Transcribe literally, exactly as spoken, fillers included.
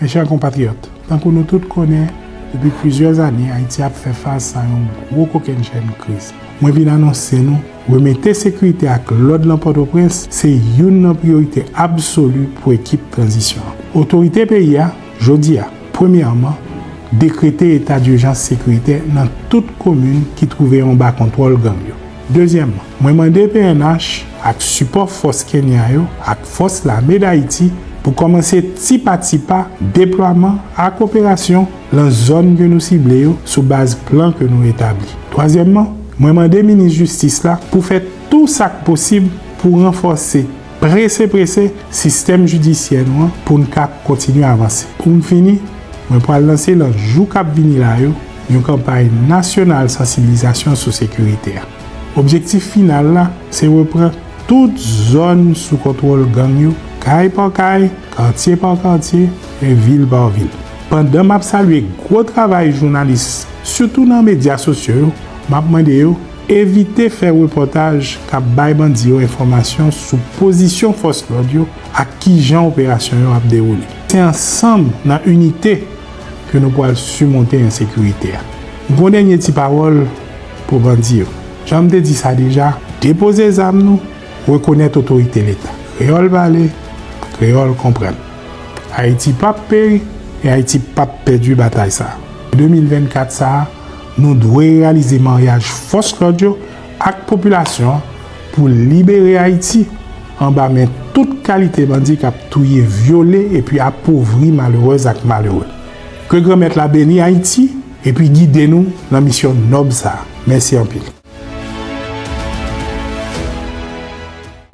Mes chers compatriotes, tankou nou tout konnen, depi plizyè ane, Ayiti ap fè fas a yon gwo kokennchenn kriz. Mwen vin anonse nou remete sekirite ak lòd lan Pòtoprens se youn nan priyorite absoli pou ekip tranzisyon an. Otorite peyi a, jodi a, premyèman, dekrete eta dijans sekiritè nan tout komin ki twouve yo anba kontwòl gang yo. Dezyèmman, mwen mande P N H ak sipò fòs Kenya yo ak fòs lame Dayiti pou kòmanse ti pa ti pa deplwaman ak operasyon lan zòn ke nou sible yo sou baz plan ke nou etabli. Twazyèmman, mwen mande minis jistis la pou fè tou sa k posib pou ranfòse prese prese sistèm jidisyè nou an pou n ka kontinye avanse. Pou m fini, mwen pral lanse lan jou k ap vini la yo yon kanpay nasyonal sansibilizasyon sou sekirite a. Objektif final la se repran tout zòn sou kontwòl gang yo, kay pa kay, katye pa katye, e vil pa vil. Pandan m ap salye gwo travay jounalis, sitou nan medya sosyo yo, m ap mande yo evite fè repòtaj k ap bay bandi yo enfòmasyon sou pozisyon fòs lòd yo ak kijan operasyon yo ap dewoule. Se ansanm nan inite ke nou pral simonte ensekirite a. M gon dènye ti pawòl pou bandi yo. Jan m te di sa deja, depoze zam nou, rekonèt otorite Leta. Kreyòl pale, kreyòl konprann. Ayiti p ap peri e Ayiti p ap pèdi batay sa a. De mil vennkat sa a, nou dwe reyalize maryaj fòs lòd yo ak popilasyon an pou libere Ayiti anba men tout kalite bandi k ap touye, vyole epi apovri malerèz ak malere. Ke Granmèt la beni Ayiti epi gide nou nan misyon nòb sa a. Mèsi anpil.